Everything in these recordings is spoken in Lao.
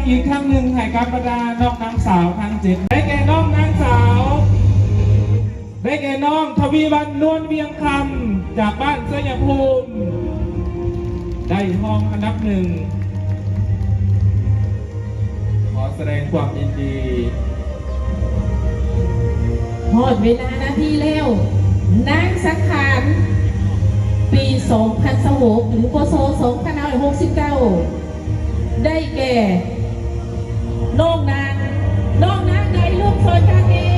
ອີກຄັ້ງໜຶ່ງໃຫ້ກັບບັນດານ້ອງນາງສາວທັງເຈັດ ໄດ້ແກ່ນ້ອງນາງສາວ ໄດ້ແກ່ນ້ອງທະວີວັນ ນວນວຽງຄຳ ຈາກບ້ານໄຊຍະພູມ ໄດ້ຮອງອັນດັບໜຶ່ງ. ຂໍສະແດງຄວາມຍິນດີ. ຮອດເວລານາທີແລ້ວ, ນາງສັງຂານ ປີສອງພັນຊາວຫົກ ຫຼື ພ.ສ. ສອງພັນຫ້າຮ້ອຍຫົກສິບເກົ້າ ໄດ້ແກ່ ນ້ອງນາງ ນ້ອງນາງໃດລູກ ຊ່ອຍກັນແດ່?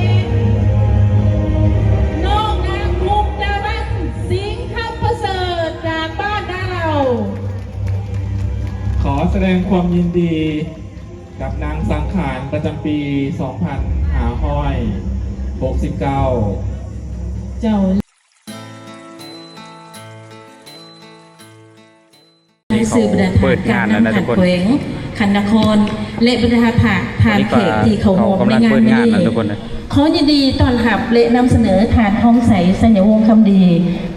ນ້ອງນາງ ມຸກດາວັນ ສິງຄຳປະເສີດ ຈາກບ້ານນາເຫຼົ່າ. ຂໍສະແດງຄວາມຍິນດີກັບນາງສັງຂານປະຈຳປີສອງພັນຫ້າຮ້ອຍຫົກສິບເກົ້າ. ເຈົ້າ. ລາຍຊື່ບັນດາທ່ານການນຳຂັ້ນແຂວງ, ຂັ້ນນະຄອນ ແລະ ບັນດາທ່ານແຂກທີ່ເຂົ້າຮ່ວມໃນງານມື້ນີ້. ຂໍຍິນດີຕ້ອນຮັບ ແລະ ນຳສະເໜີທ່ານ ທອງໄຊ ໄຊຍະວົງຄຳດີ,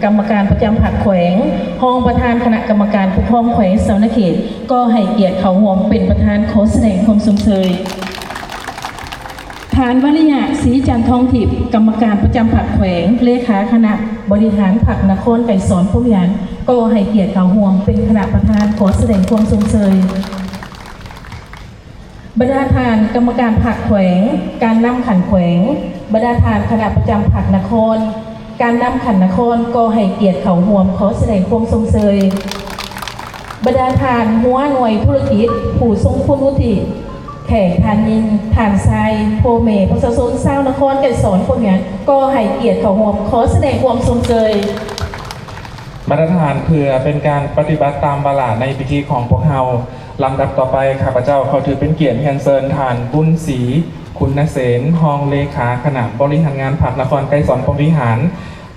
ກຳມະການປະຈຳພັກແຂວງ, ຮອງປະທານຄະນະກຳມະການປົກຄອງແຂວງສະຫວັນນະເຂດ ກໍໃຫ້ກຽດເຂົ້າຮ່ວມເປັນປະທານ. ຂໍສະແດງຄວາມຊົມເຊີຍ. ທ່ານ ວະລິຍະ ສີຈັນທອງທິບ ກຳມະການປະຈຳພັກແຂວງ, ເລຂາຄະນະບໍລິຫານພັກນະຄອນໄກສອນພົມວິຫານ ກໍໃຫ້ກຽດເຂົ້າຮ່ວມເປັນຄະນະປະທານ. ຂໍສະແດງຄວາມຊົມເຊີຍ. ບັນດາທ່ານກຳມະການພັກແຂວງ, ການນຳຂັ້ນແຂວງ, ບັນດາທ່ານຄະນະປະຈຳພັກນະຄອນ, ການນຳຂັ້ນນະຄອນ ກໍໃຫ້ກຽດເຂົ້າຮ່ວມ. ຂໍສະແດງຄວາມຊົມເຊີຍ. ບັນດາທ່ານຫົວໜ່ວຍທຸລະກິດ, ຜູ້ຊົງຄຸນວຸດທິ, ແຂກທ່ານຍິງ, ທ່ານຊາຍ, ພໍ່ແມ່ປະຊາຊົນຊາວນະຄອນໄກສອນພົມວິຫານ ກໍໃຫ້ກຽດເຂົ້າຮ່ວມ. ຂໍສະແດງຄວາມຊົມເຊີຍ. ບັນດາທ່ານ, ເພື່ອເປັນການປະຕິບັດຕາມວາລະໃນພິທີຂອງພວກເຮົາ, ລຳດັບຕໍ່ໄປ ຂ້າພະເຈົ້າຂໍຖືເປັນກຽດຮຽນເຊີນທ່ານ ບຸນສີ ຄຸນນະເສນ, ຮອງເລຂາຄະນະບໍລິຫານງານພັກນະຄອນໄກສອນພົມວິຫານ,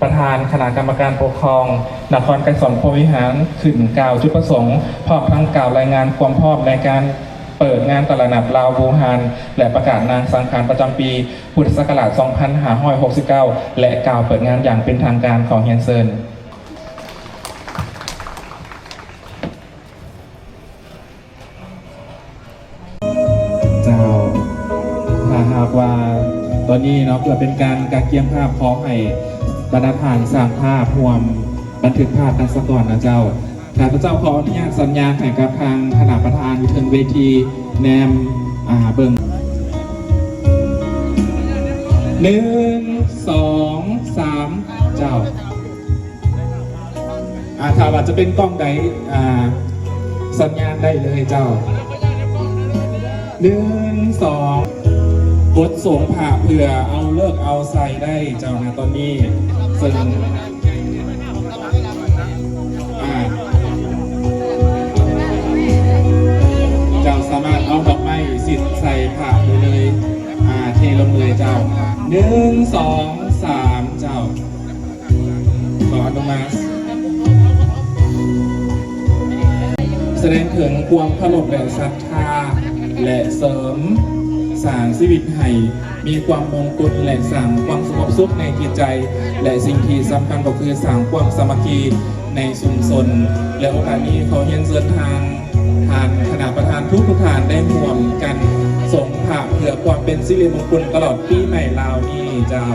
ປະທານຄະນະກຳມະການປົກຄອງນະຄອນໄກສອນພົມວິຫານ ຂຶ້ນກ່າວຈຸດປະສົງ ພ້ອມທັງກ່າວລາຍງານຄວາມພ້ອມໃນການເປີດງານຕະຫຼາດນັດລາວ-ບູຮານ ແລະ ປະກາດນາງສັງຂານປະຈຳປີພຸດທະສັກກະລາດສອງພັນຫ້າຮ້ອຍຫົກສິບເກົ້າ ແລະ ກ່າວເປີດງານຢ່າງເປັນທາງການ. ຂໍຮຽນເຊີນ. ເຈົ້າ, ຖ້າຫາກວ່າຕອນນີ້ເນາະ ເພື່ອເປັນການກະກຽມພາບ, ຂໍໃຫ້ບັນດາທ່ານສ້າງພາບຮ່ວມບັນທຶກພາບກັນສາກ່ອນນະເຈົ້າ. ຂ້າພະເຈົ້າຂໍອະນຸຍາດສັນຍານໃຫ້ກັບທາງຄະນະປະທານຢູ່ເທິງເວທີແນມ, ອາ, ເບິ່ງ. ໜຶ່ງ ສອງ ສາມ ເຈົ້າ. ອາ, ຖ້າວ່າຈະເປັນກ້ອງໃດ, ອາ, ສັນຍານໄດ້ເລີຍເຈົ້າ. ໜຶ່ງ ສອງ ກົດສົງພະເພື່ອເອົາເລີກເອົາໄຊໄດ້ເຈົ້ານະຕອນນີ້. ເຊິ່ງ, ອາ, ເຈົ້າສາມາດເອົາດອກໄມ້ສິດໃສ່ພະໄດ້ເລີຍ, ອາ, ເທລົງເລີຍເຈົ້າ. ໜຶ່ງ ສອງ ສາມ ເຈົ້າ. ຂໍອະນຸໂມທະນາ ສະແດງເຖິງຄວາມເຄົາລົບ ແລະ ສັດທາ ແລະ ເສີມສ້າງຊີວິດໃຫ້ມີຄວາມມົງຄຸນ ແລະ ສ້າງຄວາມສະຫງົບສຸກໃນຈິດໃຈ ແລະ ສິ່ງທີ່ສຳຄັນກໍຄືສ້າງຄວາມສາມັກຄີໃນຊຸມຊົນ. ແລະ ໂອກາດນີ້ ຂໍຮຽນເຊີນທາງ ທ່ານຄະນະປະທານທຸກໆທ່ານໄດ້ຮ່ວມກັນສົງພະເພື່ອຄວາມເປັນສິລິມົງຄຸນຕະຫຼອດປີໃໝ່ລາວນີ້ເຈົ້າ.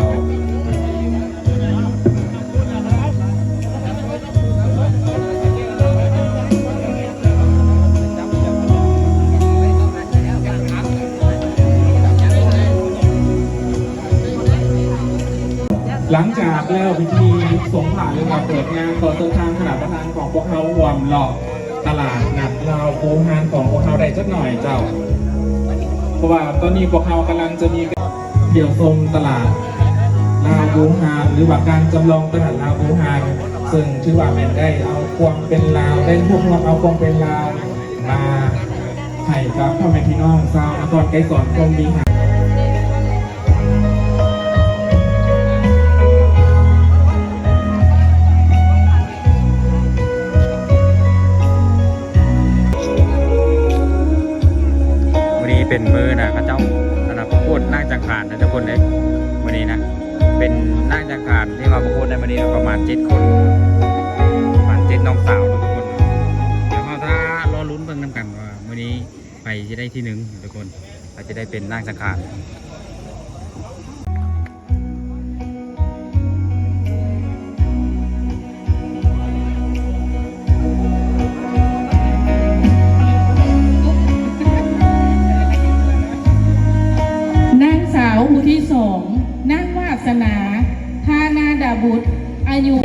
ຫຼັງຈາກແລ້ວພິທີສົງພະ ຫຼືວ່າເປີດງານ ຂໍເຊີນທາງຄະນະປະທານຂອງພວກເຮົາຮ່ວມເລາະ ຕະຫຼາດນັດລາວບູຮານຂອງພວກເຮົາໄດ້ຈັກໜ້ອຍເຈົ້າ. ເພາະວ່າຕອນນີ້ພວກເຮົາກຳລັງຈະມີການທ່ຽວຊົມຕະຫຼາດລາວບູຮານ ຫຼືວ່າການຈຳລອງຕະຫຼາດລາວບູຮານ, ເຊິ່ງຖືວ່າແມ່ນໄດ້ເອົາຄວາມເປັນລາວ, ໄດ້ຮວບຮວມເອົາຄວາມເປັນລາວມາໃຫ້ກັບພໍ່ແມ່ພີ່ນ້ອງຊາວນະຄອນໄກສອນພົມວິຫານ. ມື້ນີ້ເປັນມື້ນະ ເຂົາເຈົ້າ ອັນນະ ປະກວດນາງສັງຂານນະທຸກຄົນເອີຍ. ມື້ນີ້ນະ ເປັນນາງສັງຂານທີ່ມາປະກວດໃນມື້ນີ້ປະມານເຈັດຄົນ, ປະມານເຈັດນ້ອງສາວເນາະທຸກຄົນ. ດຽວເຮົາຖ້າລໍລຸ້ນເບິ່ງນຳກັນວ່າມື້ນີ້ ໃຜຊິໄດ້ທີໜຶ່ງທຸກຄົນ ໃຜຊິໄດ້ເປັນນາງສັງຂານ. ນາງສາວຜູ້ທີສອງ ນາງວາດສະໜາ ທານາດາບຸດ ອາຍຸ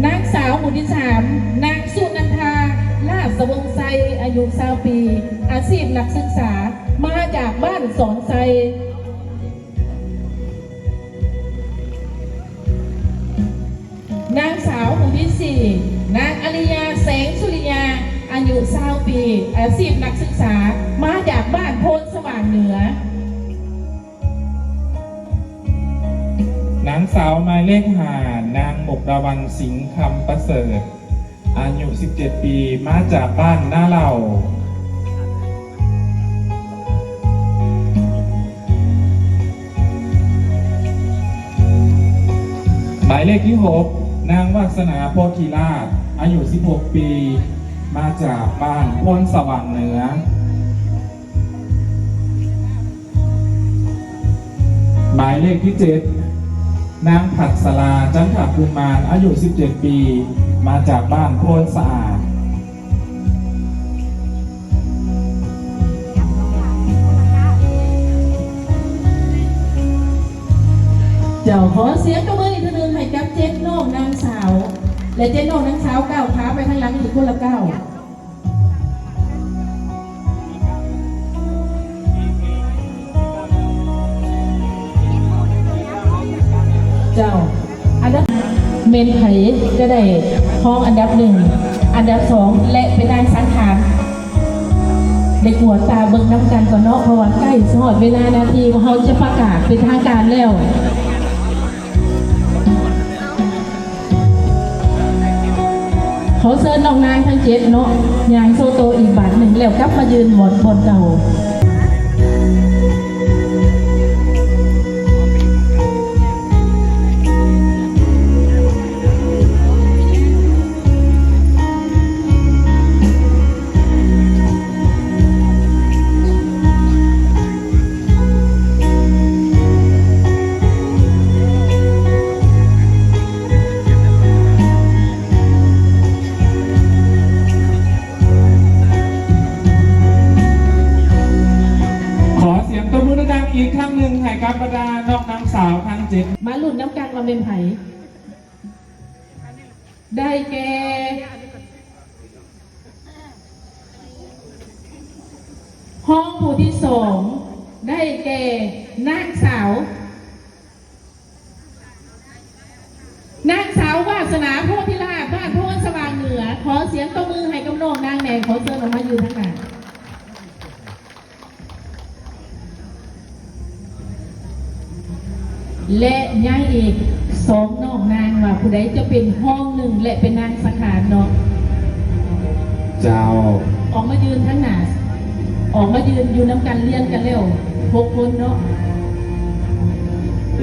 ນາງສາວໝູ່ທີສາມ ນາງສຸນັນທາ ລາດສະວົງໄຊ ອາຍຸຊາວປີ ອາຊີບນັກສຶກສາ ມາຈາກບ້ານສອນໄຊ. ນາງສາວໝູ່ທີສີ່ ນາງອາລິຍາ ແສງສຸລິຍາ ອາຍຸຊາວປີ ອາຊີບນັກສຶກສາ ມາຈາກບ້ານໂພນສະຫວ່າງເໜືອ. ນາງສາວໝາຍເລກຫ້າ ນາງ ມົກດາວັນ ສິງຄຳປະເສີດ ອາຍຸສິບເຈັດປີ ມາຈາກບ້ານນາເຫຼົ່າ. ໝາຍເລກທີຫົກ ນາງ ວາດສະໜາ ໂພທິລາດ ອາຍຸສິບຫົກປີ ມາຈາກບ້ານໂພນສະຫວ່າງເໜືອ. ໝາຍເລກທີເຈັດ ນາງ ພັດສະລາ ຈັນທະກຸມານ ອາຍຸສິບເຈັດປີ ມາຈາກບ້ານໂພນສະອາດ. ເຈົ້າ ຂໍສຽງຕົບມືອີກເທື່ອໜຶ່ງໃຫ້ກັບເຈັດນ້ອງນາງສາວ ແລະ ເຈັດນ້ອງນາງສາວກ້າວຂາໄປທາງຫຼັງອີກຄົນລະກ້າວ. ເຈົ້າ ອັນດັບ ແມ່ນໃຜຈະໄດ້ຮອງອັນດັບໜຶ່ງ ອັນດັບສອງ ແລະ ເປັນນາງສັງຂານ ໄດ້ກວດຕາເບິ່ງນຳກັນກ່ອນເນາະ ເພາະວ່າໃກ້ຊິຮອດເວລານາທີ ເຮົາຈະປະກາດເປັນທາງການແລ້ວ. ຂໍເຊີນນ້ອງນາງທັງເຈັດເນາະ ຍ່າງໂຊໂຕອີກບາດໜຶ່ງ ແລ້ວກັບມາຢືນໝົດບ່ອນເກົ່າ. ຂໍສຽງຕົບມືດັງໆອີກຄັ້ງໜຶ່ງໃຫ້ກັບບັນດານ້ອງນາງສາວທັງເຈັດ. ມາລຸ້ນນຳກັນວ່າແມ່ນໃຜ. ໄດ້ແກ່ ຮອງຜູ້ທີສອງ ໄດ້ແກ່ ນາງສາວ ນາງສາວ ວາດສະໜາ ໂພທິລາດ ບ້ານໂພນສະຫວ່າງເໜືອ. ຂໍສຽງຕົບມືໃຫ້ກັບນ້ອງນາງແດ່. ຂໍເຊີນອອກມາຢູ່ທາງໜ້າ. ແລະ ຍັງອີກສອງນ້ອງນາງ ວ່າຜູ້ໃດຈະເປັນຮອງໜຶ່ງ ແລະ ເປັນນາງສັງຂານເນາະ. ເຈົ້າ. ອອກມາຢືນທາງໜ້າ ອອກມາຢືນຢູ່ນຳກັນ ລຽນກັນແລ້ວຫົກຄົນເນາະ.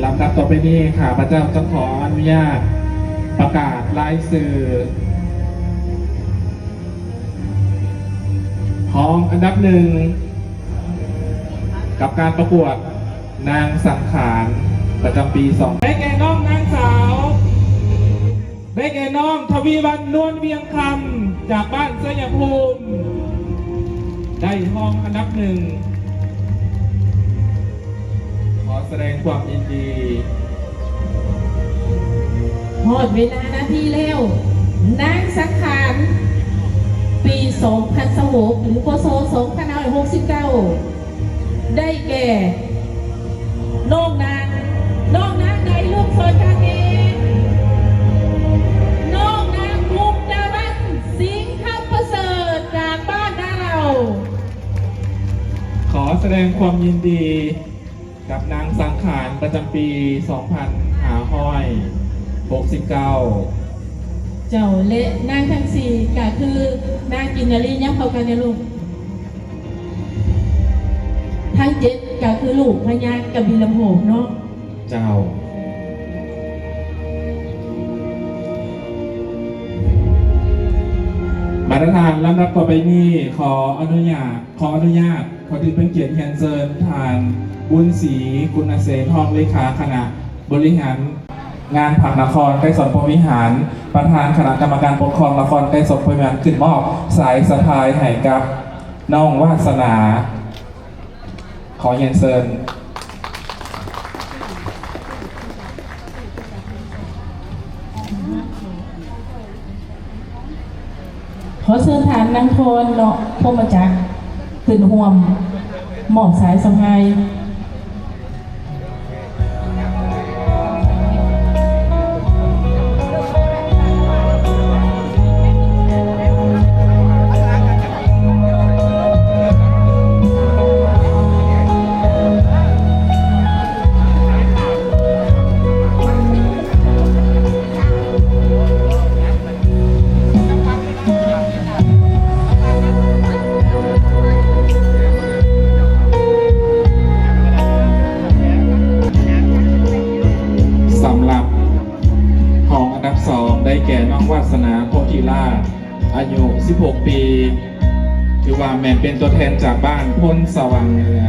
ລຳດັບຕໍ່ໄປນີ້ ຂ້າພະເຈົ້າຈະຂໍອະນຸຍາດປະກາດລາຍຊື່ ຮອງອັນດັບໜຶ່ງ ກັບການປະກວດນາງສັງຂານປະຈຳປີສອງ ໄດ້ແກ່ນ້ອງນາງສາວ ໄດ້ແກ່ນ້ອງ ທະວີວັນ ນວນວຽງຄຳ ຈາກບ້ານໄຊຍະພູມ ໄດ້ຮອງອັນດັບໜຶ່ງ. ຂໍສະແດງຄວາມຍິນດີ. ຮອດເວລານາທີແລ້ວ ນາງສັງຂານ ປີສອງພັນຊາວຫົກ ຫຼື ພ.ສ. ສອງພັນຫ້າຮ້ອຍຫົກສິບເກົ້າ ໄດ້ແກ່ ນ້ອງນາງ ນ້ອງນາງໃດ ລຸກຊ່ອຍກັນແດ່ ນ້ອງນາງ ມຸກດາວັນ ສິງຄຳປະເສີດ ຈາກບ້ານນາເຫຼົ່າ. ຂໍສະແດງຄວາມຍິນດີ ກັບນາງສັງຂານປະຈຳປີສອງພັນຫ້າຮ້ອຍຫົກສິບເກົ້າ. ເຈົ້າ ແລະ ນາງທັງສີ່ກະຄື ນາງກິນນາລີ ຍັບເຂົ້າກັນແດ່ລູກ. ທັງເຈັດກະຄືລູກພະຍາກະບິລະໂພກເນາະ. ເຈົ້າ. ປະທານ ລຳດັບຕໍ່ໄປນີ້ ຂໍອະນຸຍາດ ຂໍອະນຸຍາດ ຂໍຖືເປັນກຽດຮຽນເຊີນທ່ານ ບຸນສີ ກຸນນະເສນ ຮອງເລຂາຄະນະບໍລິຫານງານພັກນະຄອນໄກສອນພົມວິຫານ, ປະທານຄະນະກຳມະການປົກຄອງນະຄອນໄກສອນພົມວິຫານ ຂຶ້ນມອບສາຍສະພາຍໃຫ້ກັບນ້ອງວາດສະໜາ. ຂໍຮຽນເຊີນ. ຂໍເຊີນທ່ານນາງພອນ ເນາະ ພົມມະຈັກ ຂຶ້ນຮ່ວມມອບສາຍສະພາຍ. ສຳລັບຮອງອັນດັບສອງ ໄດ້ແກ່ ນ້ອງວາດສະໜາ ໂພທິລາດ ອາຍຸສິບຫົກປີ ຖືວ່າແມ່ນເປັນຕົວແທນຈາກບ້ານໂພນສະຫວ່າງເໜືອ.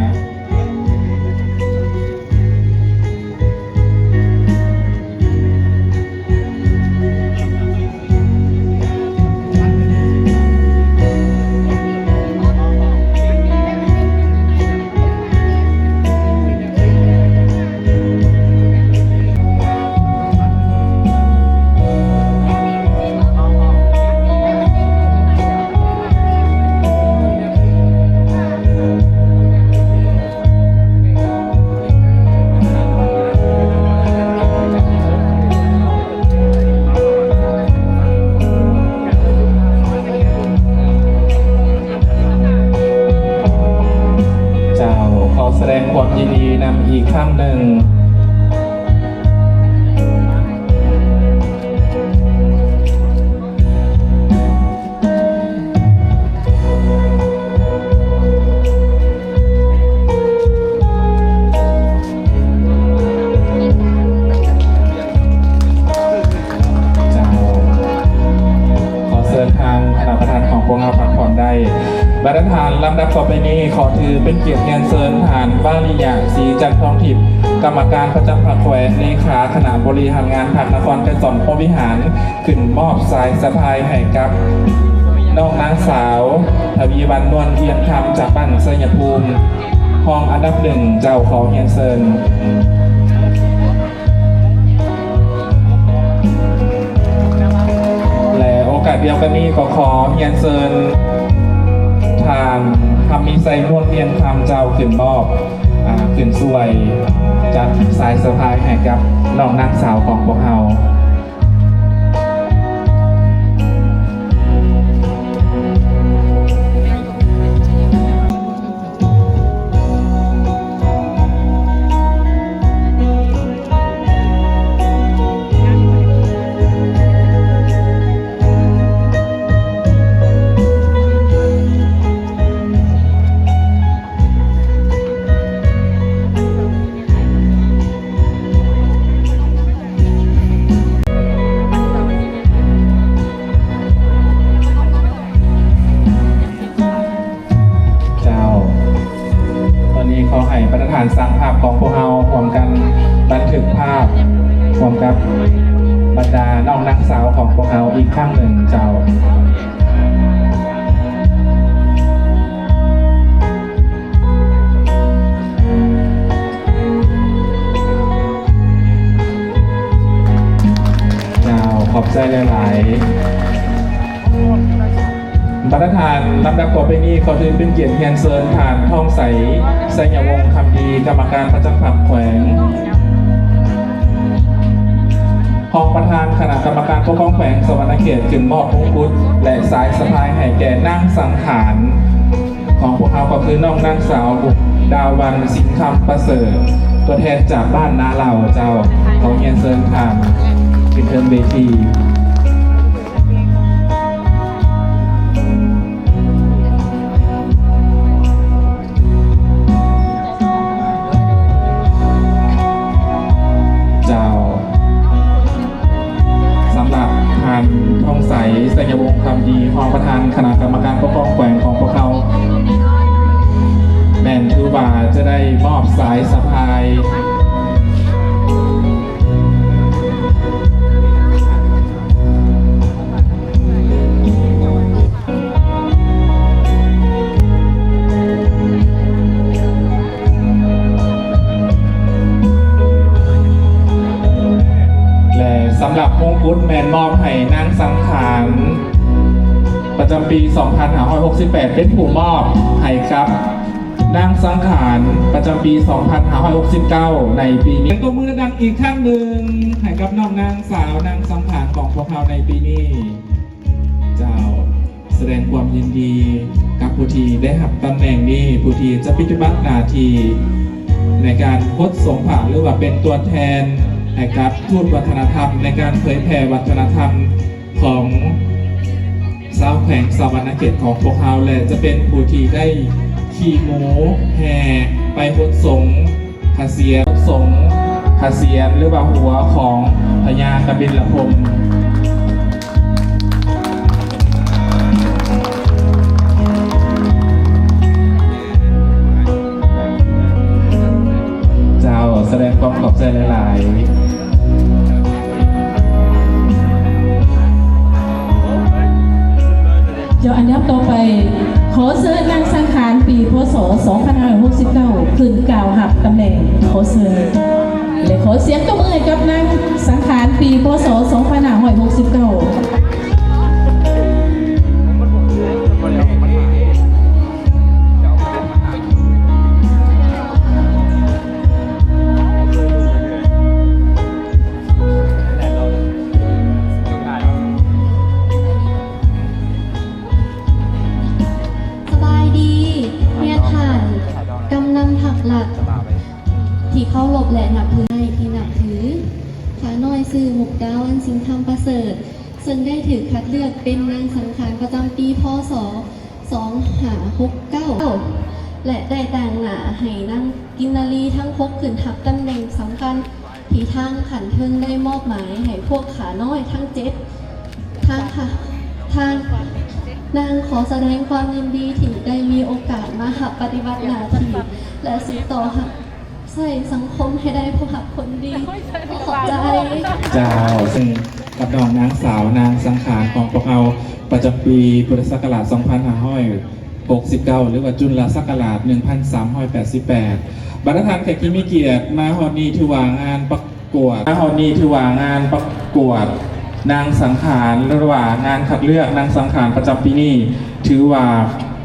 ເຈົ້າ ຂໍສະແດງຄວາມຍິນດີນຳອີກຄັ້ງໜຶ່ງ. ເຈົ້າ ຂໍເຊີນທາງຄະນະປະທານຂອງພວກເຮົາພັກຜ່ອນໄດ້. ບັນດາທ່ານ, ລຳດັບຕໍ່ໄປນີ້ ຂໍຖືເປັນກຽດຮຽນເຊີນທ່ານ ວາລິຍະ ສີຈັນທອງທິບ ກຳມະການປະຈຳພັກແຂວງ, ເລຂາຄະນະບໍລິຫານງານພັກນະຄອນໄກສອນພົມວິຫານ ຂຶ້ນມອບສາຍສະພາຍໃຫ້ກັບນ້ອງນາງສາວ ທະວີວັນ ນວນວຽງຄຳ ຈາກບ້ານໄຊຍະພູມ ຮອງອັນດັບໜຶ່ງ ເຈົ້າ ຂໍຮຽນເຊີນ. ແລະ ໂອກາດດຽວກັນນີ້ກໍຂໍຮຽນເຊີນທ່ານ ຄຳມີໄຊ ນວນວຽງຄຳ ເຈົ້າ ຂຶ້ນມອບ ອາ ຂຶ້ນຊ່ວຍຈັດສາຍສະພາຍໃຫ້ກັບນ້ອງນາງສາວຂອງພວກເຮົາ. ເຈົ້າ ຕອນນີ້ຂໍໃຫ້ບັນດາທ່ານຊ່າງພາບຂອງພວກເຮົາຮ່ວມກັນບັນທຶກພາບ ຮ່ວມກັບບັນດານ້ອງນາງສາວຂອງພວກເຮົາອີກຄັ້ງໜຶ່ງເຈົ້າ. ເຈົ້າ ຂອບໃຈຫຼາຍໆ. ບັນດາທ່ານ, ລຳດັບຕໍ່ໄປນີ້ ຂໍຖືເປັນກຽດຮຽນເຊີນທ່ານ ທອງໃສ ໄຊຍະວົງຄຳດີ ກຳມະການປະຈຳພັກແຂວງ ຮອງປະທານຄະນະກຳມະການປົກຄອງແຂວງສະຫວັນນະເຂດ ຂຶ້ນມອບມົງກຸດ ແລະ ສາຍສະພາຍໃຫ້ແກ່ນາງສັງຂານຂອງພວກເຮົາ ກໍຄືນ້ອງນາງສາວ ດາວັນ ສິງຄຳປະເສີດ ຕົວແທນຈາກບ້ານນາເຫຼົ່າເຈົ້າ. ຂໍຮຽນເຊີນທ່ານຂຶ້ນເທິງເວທີ. ເຈົ້າ ສຳລັບທ່ານ ທອງໃສ ໄຊຍະວົງ ຄຳດີ ຮອງປະທານຄະນະກຳມະການປົກຄອງແຂວງຂອງພວກເຮົາ ແມ່ນຖືວ່າຈະໄດ້ມອບສາຍສະພາຍ ແລະ ສຳລັບມົງກຸດແມ່ນມອບໃຫ້ນາງສັງຂານ ປະຈຳປີສອງພັນຫ້າຮ້ອຍຫົກສິບແປດ ເປັນຜູ້ມອບໃຫ້ກັບນາງສັງຂານ ປະຈຳປີສອງພັນຫ້າຮ້ອຍຫົກສິບເກົ້າ ໃນປີນີ້. ຕົບມືດັງໆອີກຄັ້ງໜຶ່ງໃຫ້ກັບນ້ອງນາງສາວນາງສັງຂານຂອງພວກເຮົາໃນປີນີ້. ເຈົ້າ ສະແດງຄວາມຍິນດີກັບຜູ້ທີ່ໄດ້ຮັບຕຳແໜ່ງນີ້ ຜູ້ທີ່ຈະປະຕິບັດໜ້າທີ່ໃນການຫົດສົງຜ້າ ຫຼືວ່າເປັນຕົວແທນໃຫ້ກັບທູດວັດທະນະທຳ ໃນການເຜີຍແຜ່ວັດທະນະທຳຂອງຊາວແຂວງສະຫວັນນະເຂດຂອງພວກເຮົາ ແລະ ຈະເປັນຜູ້ທີ່ໄດ້ຂີ່ໝູແຫ່ໄປຫົດສົງ ຂະສຽນ ສົງຂະສຽນ ຫຼືວ່າຫົວຂອງພະຍາກະບິນລະພົມ. ເຈົ້າ ສະແດງຄວາມຂອບໃຈຫຼາຍໆ. ເຈົ້າ ອັນດັບຕໍ່ໄປ ຂໍເຊີນນາງສັງຂານປີ ພ.ສ. ສອງພັນຫ້າຮ້ອຍຫົກສິບເກົ້າ ຂຶ້ນກ່າວຮັບຕຳແໜ່ງ. ຂໍເຊີນ ແລະ ຂໍສຽງຕົບມືໃຫ້ກັບນາງສັງຂານປີ ພ.ສ. ສອງພັນຫ້າຮ້ອຍຫົກສິບເກົ້າ. ສະບາຍດີ ເມຍທ່ານກຳນັນພັກລັດທີ່ເຄົາລົບ ແລະ ນັບຖື ທີ່ນັບຖື. ຂ້ານ້ອຍຊື່ ມຸກດາວັນ ສິງຄຳປະເສີດ ເຊິ່ງໄດ້ຖືກຄັດເລືອກເປັນນາງສັງຂານປະຈຳປີ ພ.ສ. ສອງຫ້າຫົກເກົ້າ ແລະ ໄດ້ຕາງໜ້າໃຫ້ນາງກິນນາລີທັງຫົກ ຂຶ້ນຮັບຕຳແໜ່ງສຳຄັນ ທີ່ທາງຂັ້ນເທິງໄດ້ມອບໝາຍໃຫ້ພວກຂ້ານ້ອຍທັງເຈັດ. ທາງຂ້າ ທາງນາງຂໍສະແດງຄວາມຍິນດີທີ່ໄດ້ມີໂອກາດມາຮັບປະຕິບັດໜ້າທີ່ ແລະ ສືບຕໍ່ຮັບໃຊ້ສັງຄົມໃຫ້ໄດ້ຜູ້ຮັກຄົນດີ. ຂໍຂອບໃຈ. ເຈົ້າ ເຊິ່ງກັບນ້ອງນາງສາວນາງສັງຂານຂອງພວກເຮົາ ປະຈຳປີພຸດທະສັກກະລາດສອງພັນຫ້າຮ້ອຍຫົກສິບເກົ້າ ຫຼືວ່າຈຸນລະສັກກະລາດໜຶ່ງພັນສາມຮ້ອຍແປດສິບແປດ. ບັນດາທ່ານແຂກທີ່ມີກຽດ, ມາຮອດນີ້ຖືວ່າງານປະກວດ, ມາຮອດນີ້ຖືວ່າງານປະກວດນາງສັງຂານ ຫຼືວ່າງານຄັດເລືອກນາງສັງຂານປະຈຳປີນີ້ ຖືວ່າ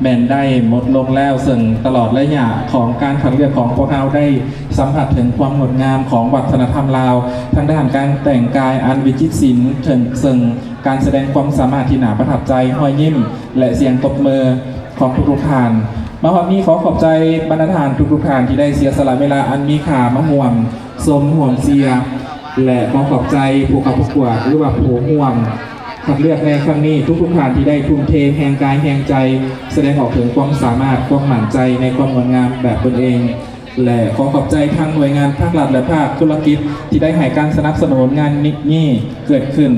ແມ່ນໄດ້ໝົດລົງແລ້ວ, ເຊິ່ງຕະຫຼອດໄລຍະຂອງການຄັດເລືອກຂອງພວກເຮົາໄດ້ສຳຜັດເຖິງຄວາມງົດງາມຂອງວັດທະນະທຳລາວ ທາງດ້ານການແຕ່ງກາຍອັນວິຈິດສິນ, ເຊິ່ງ ເຊິ່ງ ການສະແດງຄວາມສາມາດທີ່ໜ້າປະທັບໃຈ, ຮອຍຍິ້ມ ແລະ ສຽງຕົບມືຂອງທຸກໆທ່ານ. ມາຮອດນີ້ຂໍຂອບໃຈບັນດາທ່ານທຸກໆທ່ານທີ່ໄດ້ເສຍສະຫຼະເວລາອັນມີຄ່າມາຮ່ວມຊົມຮ່ວມເຊຍ ແລະ ຂໍຂອບໃຈຜູ້ເຂົ້າປະກວດ ຫຼືວ່າຜູ້ຮ່ວມຄັດເລືອກໃນຄັ້ງນີ້ທຸກໆທ່ານທີ່ໄດ້ທຸ່ມເທແຮງກາຍແຮງໃຈ ສະແດງອອກເຖິງຄວາມສາມາດ, ຄວາມໝັ້ນໃຈໃນຄວາມງົດງາມແບບຕົນເອງ. ແລະ ຂໍຂອບໃຈທາງໜ່ວຍງານພາກລັດ ແລະ ພາກທຸລະກິດ ທີ່ໄດ້ໃຫ້ການສະໜັບສະໜູນງານນີ້ເກີດຂຶ້ນ.